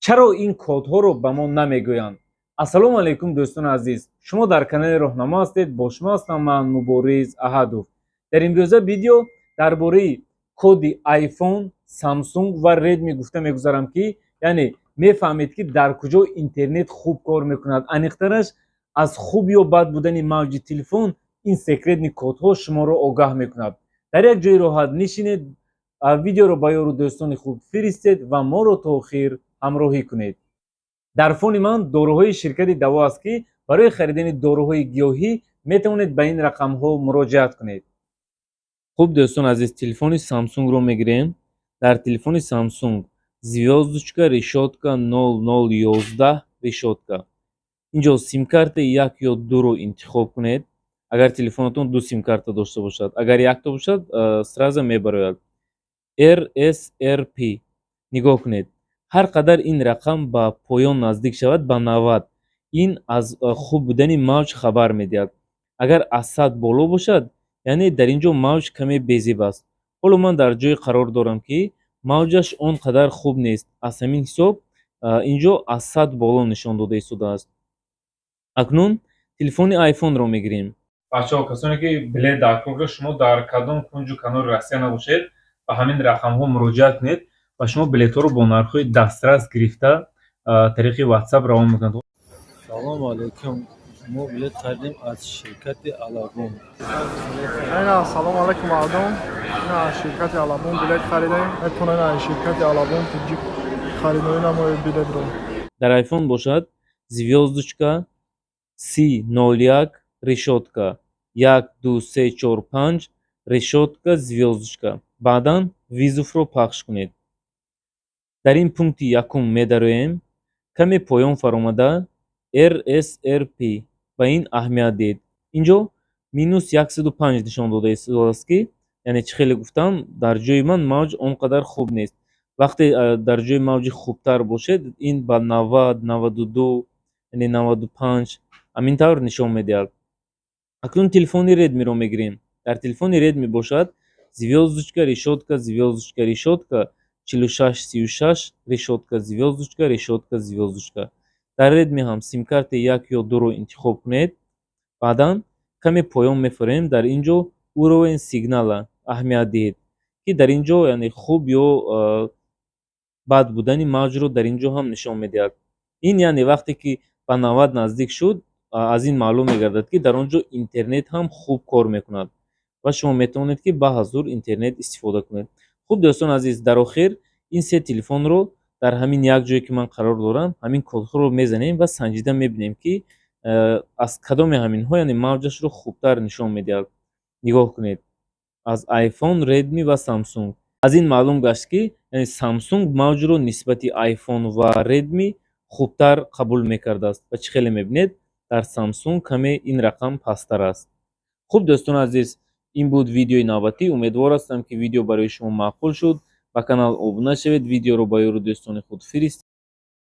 Чаро ин кодҳоро ба мо намегӯянд? Ассалому алайкум, дӯстони азиз! Шумо дар канали Роҳнамо ҳастед, бо шумо ҳастам ман, Мубориз Аҳадов. Дар имрӯза видео дар бораи коди iPhone, Samsung ва Redmi гуфта мегузарам, ки яъне мефаҳмед, ки дар куҷо интернет хуб кор мекунад. Аниқтараш, аз хуб ё бад будани мавҷи телефон ин секретный кодҳо шуморо огаҳ мекунад. Дар як ҷои роҳат нишинед, видеоро ба ёру дӯстони худ фиристед ва моро то охир ҳамроҳӣ кунед. Дар фони ман доруҳои ширкати Даво аст, ки барои харидани доруҳои гиёҳӣ метавонед ба ин рақамҳо муроҷиат кунед. Хуб, дӯстони азиз, телефони Самсунгро мегирем. Дар телефони Самсунг звёздочка решётка 0011 решётка. Инҷо симкартаи як ё дуро интихоб кунед, агар телефонатон ду симкарта дошта бошад. Агар якта бошад, сразу мебарояд RSRP. Нигоҳ кунед, ҳар қадар ин рақам ба поён наздик шавад, ба 90, ин аз хуб будани мавҷ хабар медиҳад. Агар аз 100 боло бошад, яъне дар ин ҷо мавҷ каме безеб аст. Ҳоло ман дар ҷое қарор дорам, ки мавҷаш он қадар хуб нест. Аз ҳамин ҳисоб ин ҷо аз 100 боло нишон дода истодааст. Акнун телефони Айфонро мегирем. Бачаҳо, касоне ки билет дар кор, шумо дар кадом кунҷу канори Россия набошед, ба ҳамин рақамҳо муроҷиат кунед ва шумо билетҳоро бо нархҳои дастрас гирифта, тариқи WhatsApp равон мекунад. Салому алайкум, мо билет харидем аз ширкати Алабон. Ина, ассалому алайкум, мардум! Ина, аз ширкати Алабон билет харидем. Метавонед аз ширкати Алабон Тиҷи харидорӣ намоед билетро. Дар Айфон бошад, звёздочка 30 01 решётка, 1, 2, 3, 4, 5 решётка, звёздочка. Баъдан вызов ро пахш кунед. Дар ин пункти якум медароем, каме поён фаромада, RSRP, ба ин аҳамият диҳед. Инҷо -105 нишон дода истодааст, ки яъне чӣ хеле гуфтам, дар ҷои ман мавҷ он қадар хуб нест. Вақте дар ҷои мавҷи хубтар бошед, ин ба 90, 92, яъне 95, ҳамин тавр нишон медиҳад. Акнун телефони Редмиро мегирем. Дар телефони Редми бошад, звёздочка решётка звёздочка решётка 46 36 решётка, звёздочка, решётка, звёздочка. Дар Редми ҳам симкарти як ё дуро интихоб кунед. Баъдан каме поён мефароем. Дар ин ҷо уровень сигнала аҳамият диҳед, ки дар ин ҷо яъне хуб ё бад будани мавҷро дар ин ҷо ҳам нишон медиҳад. Ин яъне вақте ки ба 90 наздик шуд, аз ин маълум мегардад, ки дар он ҷо интернет ҳам хуб кор мекунад ва шумо метавонед, ки ба ҳазур интернет истифода кунед. Хуб, дӯстони азиз, дар охир ин се телефонро дар ҳамин як ҷое, ки ман қарор дорам, ҳамин кодҳоро мезанем ва санҷида мебинем, ки аз кадоме ҳаминҳо яъне мавҷашро хубтар нишон медиҳад. Нигоҳ кунед, аз iPhone, Redmi ва Samsung. Аз ин маълум гашт, ки яъне Samsung мавҷро нисбати iPhone ва Redmi хубтар қабул мекардааст ва чӣ хеле мебинед, дар Samsung каме ин рақам пасттар аст. Хуб, дӯстони азиз, ин буд видеои навбатӣ. Умедвор ҳастам, ки видео барои шумо маъқул шуд. Ба канал обуна шавед, видеоро ба ёру дӯстони худ фиристед.